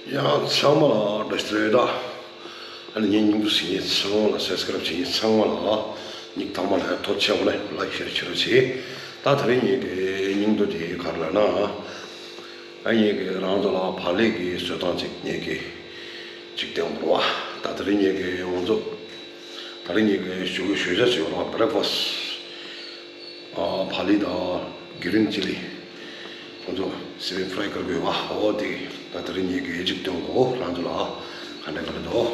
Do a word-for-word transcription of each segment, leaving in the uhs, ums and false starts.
ཡང་ཚང་མ་ལ་བཀྲ་ཤིས་བདེ་ལེགས། ཨ་ནི་ངའི་སྙིང་དུ་ཟིན་མཁན་ཚང་མ་ལ་སབ་སི་ཀ་རབ་བྱེད་མཁན་ཚང་མ་ལ་ཉིག་ཐང་མ་ལ་ཐོ་ཆེ་བ་ལ་ལའིཀ་ཤེར་བྱེད་རོགས་བྱེད། ད་དེ་རིང་ངེད་ཀྱི་སྙིང་དུ་དེ་ག་རེ་ལབ་ན། ཨ་ངེད་ཀྱི་རང་ཚོ་ལ་བག་ལེབ་ཀྱི་བཟོ་སྟངས་ཅིག་ངེད་ཀྱི་ཅིག་སྟོན་དགོས་རེད་བ། ད་དེ་རིང་ངེད་ཀྱི་ང་ཚོ་དེ་རིང་ངེད་ཀྱི་ཞུ་གི་ཞུ་བྱ་ཅིག་ཡོད་རེད་བ། བྷི་རེག་ཕ་སི། ཨ་བག་ལེབ་དང་གི་རིན་ཅི་ལི། ཁོང་ཚོ་སི་པིན་ཕ་རའི་དཀར་པོའི་བ་འོ་དེ་ད་དེ་རིང་ངེད་ཀྱི་ཅིག་སྟོན་དགོས་རང་ཚོ་ལ་ག་འདྲ་ག་འདྲ་འདུག་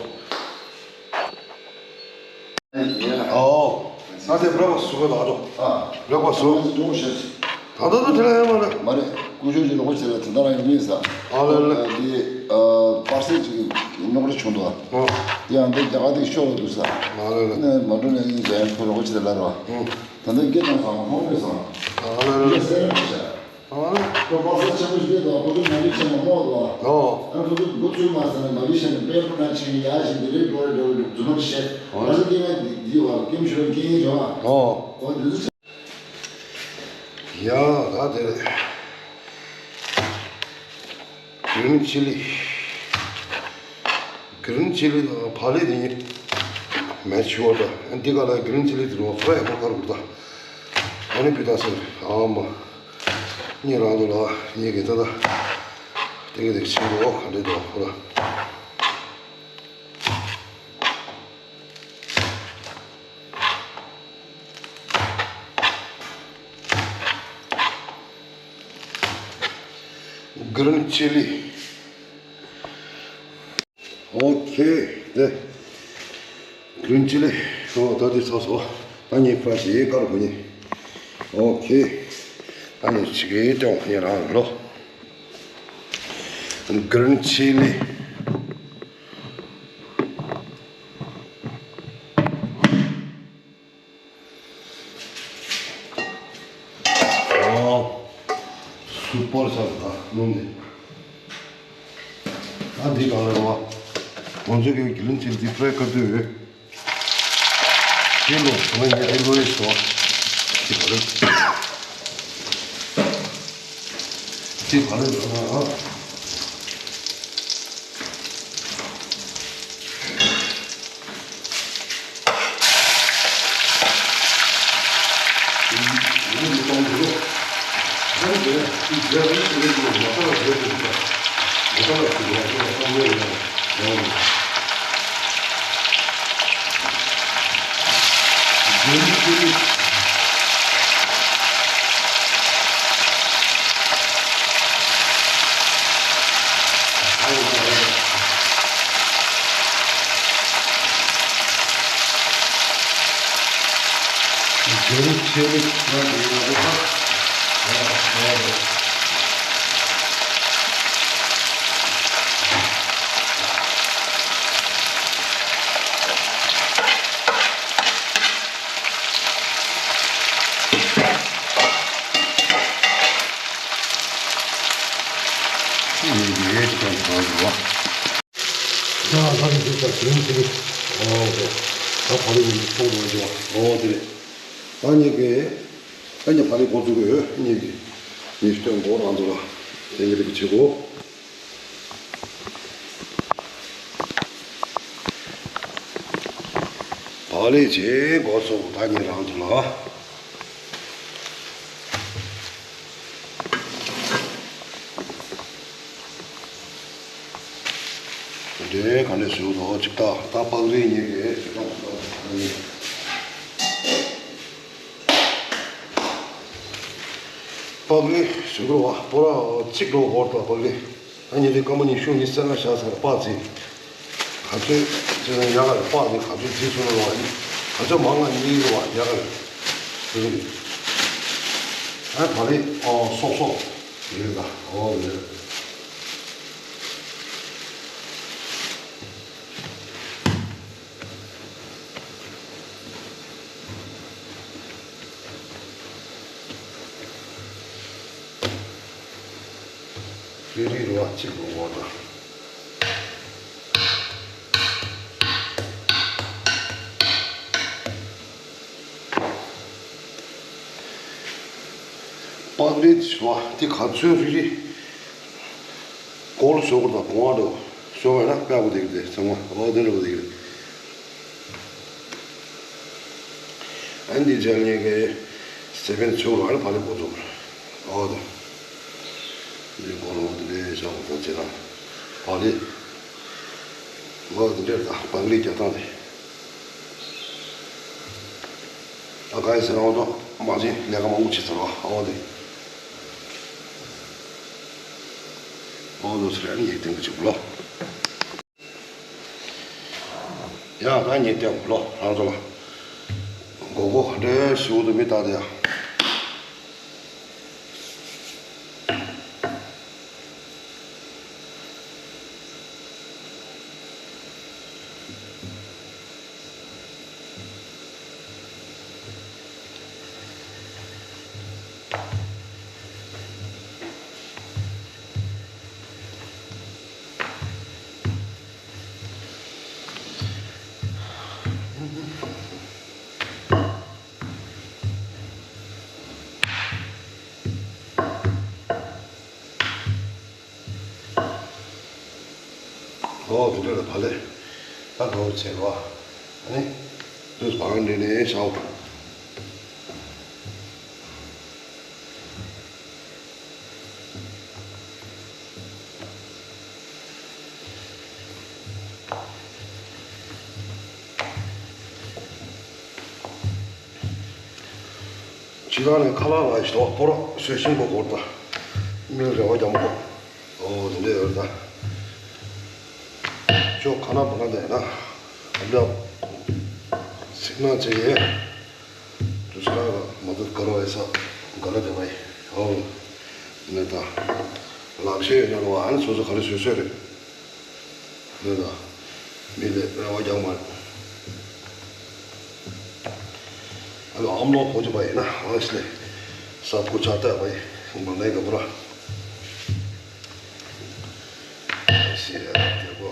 ཨོ། ས་དེ་བྷི་རེག་ཕ་སི་བཟོ་གི་འདུག་ཨ་ཅོ། ཨ། བྷི་རེག་ཕ་སི་བཟོ། ཨ་ཅོ་ཞེས། ད་ལྟ་ཚོ་དེ་ལ་ཡོད་མ་རེད། མ་རེད། སྐུ་ཞབས་ཀྱི་ལོག་པ་བྱས་ལ་དེ་འདྲ་རང་ཡོང་གི་ཡིན་ས། ཨ་ལེ་ལེ། འདི་པར་སེལ་ཅིག་རྙོག་དྲ་བྱུང་འདུག་ཨ། ཨོ། དེ་ཡང་འདི་རྒྱ་གར་དེ་ཤོར་བ་འདུག་ས། ཨ་ལེ་ལེ། ནས་མ་འགྲོ་ནས་ཡིན་ཟེར་ཁོ་ལོག་པ་བྱས་ལ་ར། ཨོ། ད་ལྟ་སྐད་བཏང་སོང་ཁོང་མེད་སོང་། ཨ་ལེ་ལེ། སྐད་སེར་མི་བྱ། ཨ། ཁོ་པ་སེ་ཆེན་པོ་ཞིག་རེད་དོ། ཁོ་ཚོ་ཉམས་ལེན་བྱེད་མ་མོ་དོ། ཨོ། ཨ་ཁོ་ཚོ་འགོ་ཚུགས་མ་ཟ་ནས་མ་ལུས་བྱས་ནས་དཔལ་པོ་ན་ཆེན་ཡ་ཞིག་འདི་རེད་འགྲོ་རེད་འགྲོ་རེད་རྫུན་མ་བཤད། ཨོ། ང་ཚོ་སྐད་ངན་འདི་འདི་བ་ཀེམ་ཤོར་སྐད་ངན་བྱུང་ཨ། ཨོ། ཨོ་འདི་ཚོ། ཡ་ད་དེ་རེད། གི་རིན་ཅི་ལི། གི་རིན་ཅི་ལི་དང་བག་ལེབ་དེ་གཉིས་མེ་ཆི་བྱེད་དགོས་རེད་ད། འདི་ག་ལ་གི་རིན་ཅི་ལི་དེ་རུ་ཕ་ར་ཡག་པོ་དཀར་པོ་རེད་ད། ཨ་ནི་བི་ད་སེ་ཨ་མ། གཉིས་རང་དུ་ལ་གཉིས་ཀྱི་ད་ད། དེ་ག་དེ་ཆེན་པོ་ག་འདྲ་འདུག་ཁོ་ལ། གི་རིན་ཅི་ལི། ཨོ་ཁེ། དེ། གི་རིན་ཅི་ལི། ཨོ་ད་དེ་ཚོ་སོ། ད་ངས་ཕར་ཞིག་དཀར་པོ་ནི། ཨོ་ཁེ། ད་ངས་ཅིག་གིས་སྟོན་ངས་རང་ལོ། གི་རིན་ཅི་ལི། ཨོ། སུ་པར་ཟེར་ད་སྣུམ་དེ། ཨ་འདི་གང་ལ་རོ། ང་ཚོ་གི་གི་རིན་ཅི་ལི་འདི་ཕ་ར་ཡག་པོ་ཡོད། དེ་ལོ་ང་ཡི་ཨེ་ལོ་ཨེ་སོ། དེ་ག་རེ། དེ་ག་རེ་ཟེར་ན་ཨ། ཡ་ལྷ་རིགས་འདི་ལྟར་དྲིན་ཅན། ཨོ་ཧོ། ད་བག་ལེབ་ཡིན་གྱི་ཚོང་དུ་འགྲོ་བ། ཨོ་དེ་རེད། ད་ངེད་ཀྱི། ད་ངེད་བག་ལེབ་འགོ་བཙུགས་དགོས་ངེད་ཀྱི། ངེད་སྟོན་འགོ་རང་འདུག་ལ། དེ་ངེད་ཀྱི་བྱེད་སྒོ། བག་ལེབ་བྱེད་འགོ་ཚུགས་ད་ངེད་རང་འདུག་ལ། འདི་ག་ནས་བཟོས་འདུག་ཅིག་ལྟ། ད་པགས་རིལ་གཉིས་རེད། པགས་རིལ་བཟོས་འདུག་བ། པོ་ར་གཅིག་འགྲོ་འོར་དང་པགས་རིལ། ཨ་ནི་དེ་སྐར་མ་ཉི་ཤུ་ཉི་ཤུ་རྩ་ལྔ་བཞག་ཚར་པགས་རིལ། ག་ཚོད་ཅི་ཡག་ག་རེད། པགས་རིལ་ག་ཚོད་རྩིས་སོང་ལ་བ་ཡིན། ག་ཚོད་མང་ང་གཉིས་རེད་བ་ཡག་ག་རེད། ཨ་བག་ལེབ་ཨོ་སོག་སོག་ཡོད་ད། ཨོ་ཡོད། རེ་རེ་རེ་བ་གཅིག་ལོ་འོ་ད། པགས་རིལ་བ་དེ་ག་ཚོད་རེ་རེ་སྐོར་ཞོག་དང་གོང་བ་འགྲོ། ཤོག་བས་ན་དཔེ་ཡག་པོ་བསྡད་ཀྱི་རེད། ཚང་མ་འོ་དེ་འདྲ་པོ་བསྡད་ཀྱི་རེད། ཨ་ནི་འདི་རྗེས་ལ་ངས་ཀྱི་སེ་ཕན་ཚུར་ར་ཕ་ལེ་འགོ་འཛུགས། འོ་དེ་འདི་འགོ་ལོག་དེ་འདྲའི་ཤོག་དང་བྱེད་སྟངས་ཕ་ལེ། འོ་དེ་འདྲའི་ད་བང་རིས་རྒྱག་སྟངས་དེ། ད་ག་ཡི་ཟེར་འོ་དོ་མ་བྱིན་ལས་ཀ་མང་པོ་བྱེད་ཚར་བ་འོ་དེ། འོ་དོ་ཟེར་ཨ་ནི་ཡིག་སྟེང་གི་ཅིག་ལོ། ཡང་ད་ཉིན་ཏེ་ལོ་རང་ཚོ་ལ་མགོ་སྐོར་ག་འདྲའི་ཞུ་དུ་མི་ལྟ་དེ་ཡང་། ཨོ་དེ་འདྲ་ལ་བ་ལས་ད་ག་བོ་བྱས་རོ། ཨ་ནི་དུས་བང་འདྲེ་ནས་ཤའོ། ཕྱི་ལོགས་ནས་ཁ་ལག་ལ་ཞོག་པོ་རོ་སོས་ཤིང་གོ་གོར་ད་མིལ་རེ་བ་རྒྱ་མོ་གོ། ཨོ་དེ་འདྲ་ཡོད་ད། ཅོ་ཁ་ན་བ་ན་དེ་ན་ཨ་འདྲ་སིག་ན་ཅེ་ཡེ། དུས་ཁ་ལ་མ་དུ་དཀར་བའི་ས་ག་ལ་དེ་བའི་ཨོ་ནི་ད་ལག་ཤེས་ཡོད་ན་རོ་ཨ་ནི་སོ་སོ་ག་རེ་སོས་སོས་རེད། ནི་ད་མི་ལས་རེ་བ་རྒྱག་མ་རེད། ཨ་ལོ་ཨམ་ལོ་ཕོ་ཅི་བ་ཡིན་ན་ཨ་ཤི་ལེ་ས་ཕོ་ཆ་ལྟ་བའི་མ་ནའི་ག་པུ་ར་ཤི་ལེ་དེ་གོ།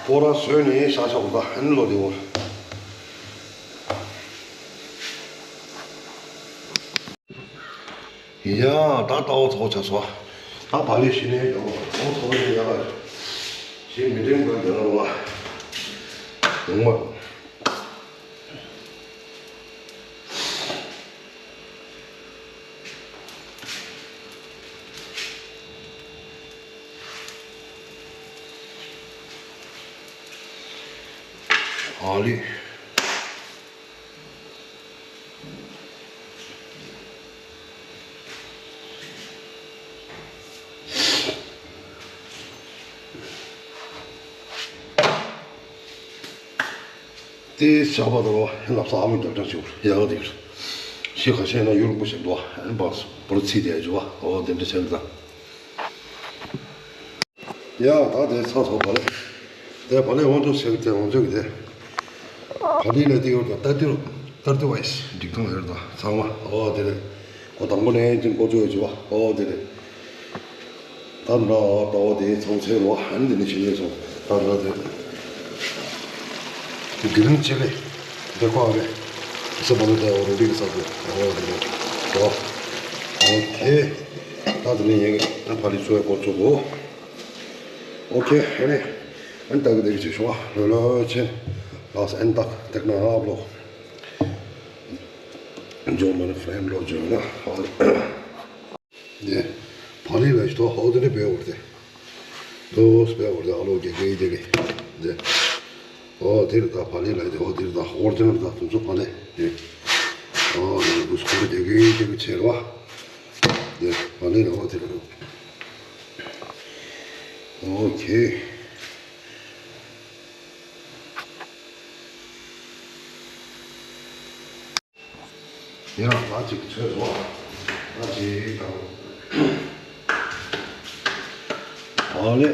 པོ་ར་བཟོས་ནས་ཤ་ཤ་འོ་ད་ཧན་ལོ་དེ་འོ། ཡ་ད་ལྟ་འོ་ཚོགས་ཆ་སོ། ད་བ་ལི་ཤི་ནས་ཡོང་འོ་ཚོགས་ནས་ཡ་ལ་ཤི་མི་དྲན་དགོས་དེ་ར་བ་ཡོང་བ། ཨ་ལི། དེ་ཞག་པ་དང་ལོ་ལབ་ས་ཨ་མ་རྒྱབ་ཀྱང་ཞུ་ཡག་དེ་ཞིག་ཁ་ཤས་ན་ཡུལ་པོ་ཞིག་འདུག་ཨ་ནི་བག་བོར་ཚིག་དེ་ཞུ་བ་ཨོ་དེ་འདྲ་བྱས་ད། ཡ་ད་དེ་ཚ་ཚོ་བ་ལེ་དེ་བ་ལེ་ཝང་ཚོ་ཞིག་དེ་ཝང་ཚོ་གི་དེ་བ་ལེ་ལ་དེ་ཡོད་ད་ལྟ་དུ་ལྟར་དུ་བ་ཞིག་འགྲིག་ཐུང་ཡོད་ད་ཚང་མ་ཨོ་དེ་རེད། ཁོ་དང་པོ་ནས་ཅིང་ཀོ་ཅོ་ཡོད་ཅི་བ་ཨོ་དེ་རེད། ད་འདྲ་ལྟ་བ་དེ་ཚོགས་ཆེ་རུ་བ་ཨ་ནི་དེ་ནི་ཤི་ཉེ་སོང་ད་འདྲ་དེ། དེ་དེ་རིང་ཅི་རེད། དེ་ཁོ་ཨ་རེད། སེ་བ་ལོ་དེ་ཨོ་རོ་བི་གི་ས་དེ་ཨོ་དེ་རེད། ཨོ་ཨོ་དེ། ད་དེ་ནི་ཡེ་གི་ད་ཕ་ལི་ཚོ་ཡ་ཀོ་ཅོ་གོ། ཨོ་ཁེ་ཨ་ནི། ཨ་ནི་ད་གི་དེ་གི་ཅི་ཤོ་བ་ལོ་ལོ་ཆེ། ལགས་ཨ་ནི་ད་དེ་ན་ཨ་བློ། འཇོག་མ་ནི་ཧྥ་རེན་ལོ་འཇོག་ན་ཧ། ནས་བ་ལི་ལ་ཞིག་ཏོ་ཧོ་དེ་ནས་བེ་འོར་ཏེ། ཏོས་བེ་འོར་ཏེ་ཨ་ལོ་གེ་གེ་གེ་གེ། ནས་ཨོ་དེ་རུ་ད་བ་ལི་ལ་དེ་ཨོ་དེ་རུ་ད་ཧོར་དེ་རུ་ད་དུ་ཚོ་བ་ལི་ནས་ཨོ་དེ་རུ་སྐོར་གེ་གེ་གེ་གེ་ཆེ་རུ་བ། ནས་བ་ལི་ལ་ཨོ་དེ་རུ། ཨོ་ཁེ། ཡང་ང་གཅིག་ཚོས་སོ། ང་གཅིག་དང་། ཨོ་ལེ།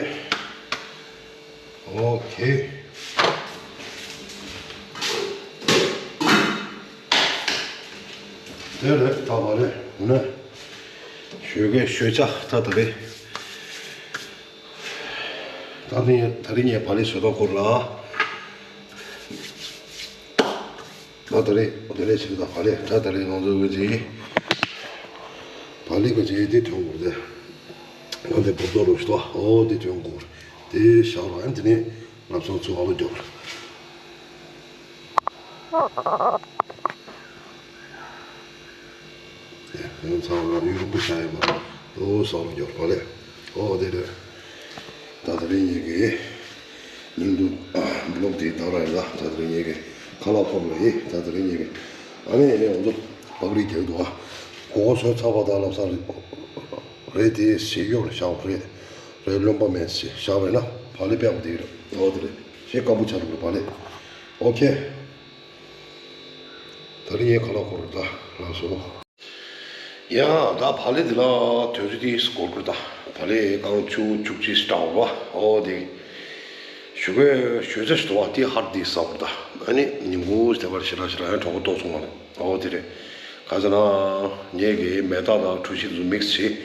ཨོ་ཁེ། དེ་རེད་ད་བ་རེད་ནི། ཞོད་གེ་ཞོད་ཆ་ད་ད་རེད། ད་ནི་ད་རིང་ངས་བ་ལི་བཟོ་ཐོག་སྐོར་ལ། ད་རེས་དེ་ནས་ཕྱིར་ད་བག་ལེབ་ད་ད་རེས་ང་ཚོ་གི་ཅིག་བག་ལེབ་གི་ཅིག་དེ་ཐོན་དགོས་ཏེ། ང་དེ་བུབ་ཏོ་རུ་ཞིག་ཏོ་ཨོ་དེ་ཐོན་དགོས་དེ་ཤར་བ་ཨན་དེ་ནས་ལབ་སོང་ཚུར་ཨ་ལོ་རྒྱོབ། ཡང་ཚང་ལ་ཡུལ་པོ་ཤ་ཡིན་པ་ཨོ་ས་ལོ་རྒྱོབ་བག་ལེབ་ཨོ་དེ་རེད། ད་དེ་རིང་ངེད་ཀྱི་སྙིང་སྡུག་བློག་དེ་དག་ར་ཡིན་ལ། ད་དེ་རིང་ངེད་ཀྱི་ཁ་ལག་ཕོར་པ་ཡིན། ད་དེ་རིང་ངེད་ཀྱི་ཨ་ནི་ཡང་ང་ཚོ་པག་རིགས་རྒྱག་འདུག་ཨ། གོ་གོ་ཚོད་ཚ་བ་དང་ལབ་ས་རེད། རེད་དེ་ཞེ་གཡོག་ལ་བཞག་རེད། རེད་རློན་པ་མེད་ཞེ་བཞག་རེད་ན་བག་ལེབ་པད་མ་དེ་རེད་ཨོ་དེ་རེད། ཞེ་སྐམ་པོ་ཆགས་འདུག་རེད་བག་ལེབ་ཨོ་ཁེ། ད་རིང་ངས་ཁ་ལག་ཁོ་རེད་ད་ལགས་སོ། ཡང་ད་བག་ལེབ་འདི་ལ་དོན་ཚུལ་འདི་སྐོར་དགོས་ད། བག་ལེབ་རྐང་བཅུ་བཅུ་གཅིག་སྟག་པ་ཨོ་དེ། ཞུ་གི་ཞུ་ཚ་ཞིག་འདུག་བ་དེ་ཧར་དེ་ཟ་བར་ད། ཨ་ནི་ཉིན་གུང་དེ་བར་ཞེ་དྲག་ཞེ་དྲག་ཡང་གྲོགས་པོ་ཏོག་ཙམ་མ་རེད་ཨོ་དེ་རེད། ག་ཟེར་ན་ངེད་ཀྱི་མེ་སྟག་དང་གྲོ་ཞིབ་ཚོ་མིག་སི་བྱེད་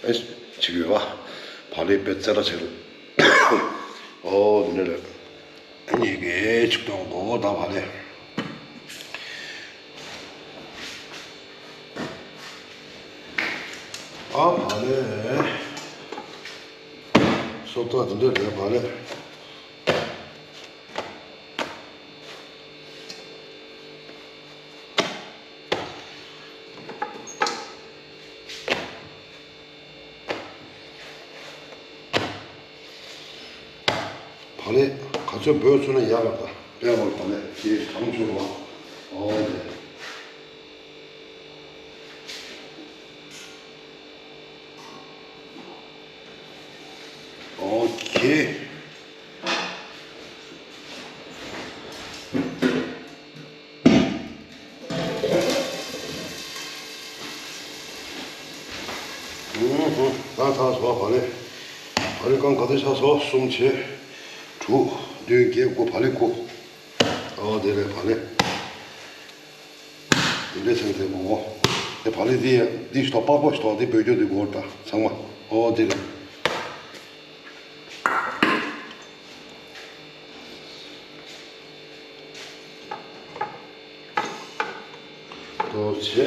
ཨ་བྱེད་གི་ཡོད་བ། བག་ལེབ་དཔེ་རྩེ་དྲག་བྱེད་རུ་ཨོ་དེ་ནི་རེད། ངེད་ཀྱི་ཆུ་གཏོང་གོ་ད་བག་ལེབ། ཨ་བག་ལེབ། སོབ་ཐག་དེ་འདྲ་རེད་བག་ལེབ། བག་ལེབ་ག་ཚོད་འབོད་ཚུགས་ན་ཡག་ལ་ད་དཔེ་བར་བག་ལེབ་ཀྱི་གྲང་ཆུ་རུ་བ་ཨོ་དེ། ཨོ་ཁེ། ད་ཚར་སོང་བག་ལེབ། བག་ལེབ་རྐང་ག་ཚོད་ཆགས་སོང་། གསུམ་བྱས། དྲུག་བདུན་བརྒྱད་དགུ་བག་ལེབ་དགུ། ཨོ་དེ་རེད་བག་ལེབ། དེ་འདྲས་ཚང་ཚང་གོ་གོ། དེ་བག་ལེབ་འདི་ཡ་འདི་ཞིག་ཐོག་པགས་པ་ཞིག་ཐོག་འདི་བོད་སྐྱོར་འདི་གོ་ད་ཚང་མ་ཨོ་དེ་རེད། ཏོ་ཆེ།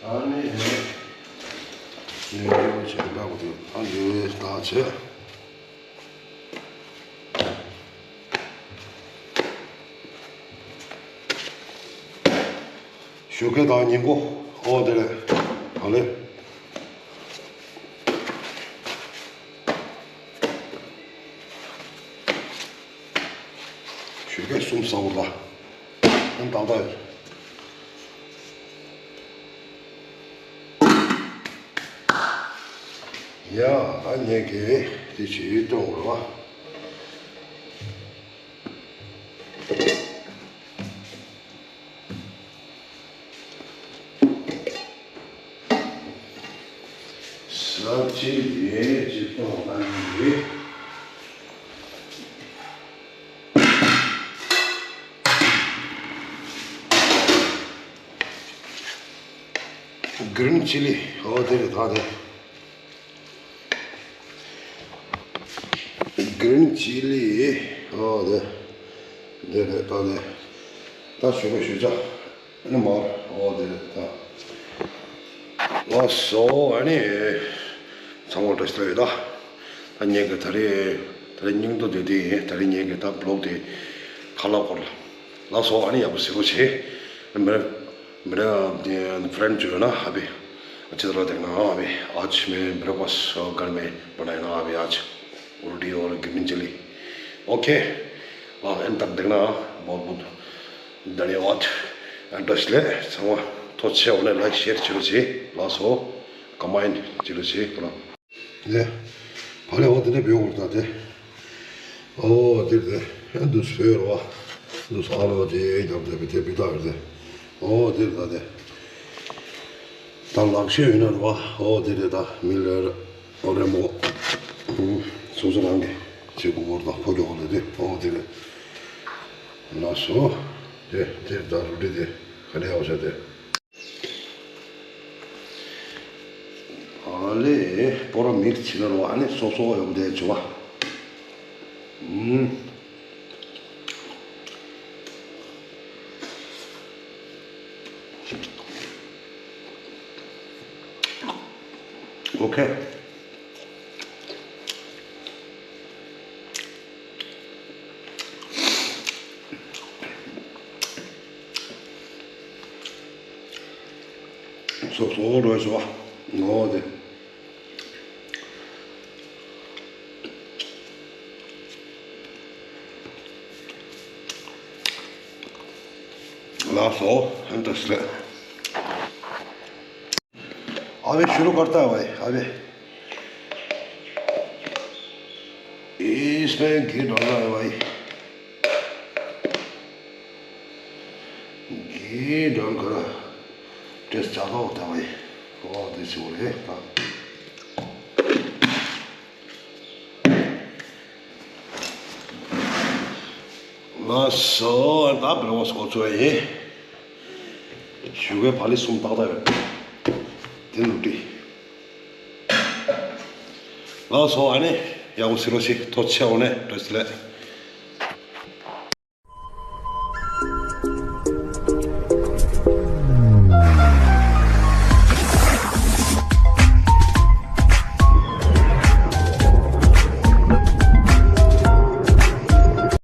ཨ་ནི་ནི་ནི་ཆེ་པ་གོ་དེ་ཨ་འདི་ད་ཆེ། ཞོགས་ཀས་དང་ཉིན་གུང་ཨོ་དེ་རེད། ཨ་ལེ། ཞོགས་ཀས་གསུམ་ཟ་བར་ལ། ཨ་ཏག་ཏག་ཡིན། ཡ། ཨ་ངེད་ཀྱིས་དེ་བྱེད་སྟོན་དགོས་རེད་བ། ས་ཆེན་ལས་ཅི་གཏོང་ཨ་ནི་རེད། གྷི་རིན་ཆི་ལི་ཨོ་དེ་རེད་ད་དེ། གྷི་རིན་ཆི་ལི་ཨོ་དེ། དེ་རེད་ད་དེ། ད་ཞུ་གི་ཞུ་ཆ་ཨ་ནི་མར་ཨོ་དེ་རེད་ད། ལགས་སོ་ཨ་ནི་ཚང་མ་བཀྲ་ཤིས་བདེ་ལེགས་ཡོད་ད། ད་ངེད་ཀྱི་ད་རེས་ད་རེས་སྙིང་སྟོབས་དེ་དེ་ཡིན། ད་རེས་ངེད་ཀྱི་ད་བི་ལོག་དེ་ཁ་ལག་སྐོར་ལ། ལགས་སོ་ཨ་ནི་ཡག་པོ་གཟིགས་རོགས་བྱེད། मेरा मेरा फ्रेंड जो है ना अभी अच्छी तरह देखना हाँ। अभी आज मैं ब्रेकफास्ट घर में बनाया ना अभी आज रोटी और ग्रीन चिली। ओके। हाँ एंड तक देखना। बहुत बहुत धन्यवाद। एंड बस ले संगवा तो छे होने लाइक शेयर चलो जी। लासो कमाइन चलो जी। ལེ། བག་ལེབ་འོ་དེ་འདྲ་བེའུ་འོར་ད་དེ། ཨོ་དེ་རེད་དེ། འདུ་སོས་རོ། འདུ་སོ་ཨ་ལོ་དེ་ཨེ་རྒྱབ་དེ་བི་དེ་བི་ད་རེད་དེ། ཨོ་དེ་རེད་ད་དེ། ད་ལག་ཤེས་ཡོད་ན་རོ། ཨོ་དེ་རེད་ད་མི་ལེར། ཨོ་རེ་མོ། སོ་སོ་རང་གི་བྱེད་དགོས་འོར་ད་ཕོ་རྒྱོག་ལ་དེ། ཨོ་དེ་རེད། ལགས་སོ། དེ་དེ་རེད་ད་རུ་དེ་དེ། ག་རེ་ཨོ་ཟེར་དེ། ཨ་ལེ། པོ་ར་མིག་ཆི་ལ་རོ་ཨ་ནི་སོ་སོ་ཡོང་དེ་ཆུ་བ། ཨུམ། ཨོ་ཁེ། སོ་སོ་རོལ་སོ། ངོ་དེ། ལགས་སོ། ཧན་ཏ་སི་ལེ། अबे शुरू करता है भाई। अबे इसमें घी डालना है भाई। घी डालकर टेस्ट ज़्यादा होता है भाई। बहुत देसी बोले हैं। हाँ। ལགས་སོ། ད་བེ་རོ་སྐོར་ཚོ་ཡིན། ཞུ་གའི་བ་ལི་གསུམ་ཏག་ཏག་ཡོད། དེ་ནུ་ཏི། ལགས་སོ། ཨ་ནི་ཡག་པོ་ཟེར་རོ་ཞིག་ཐོ་ཆེ་འོ་ནས་བྲོས་སི་ལེ།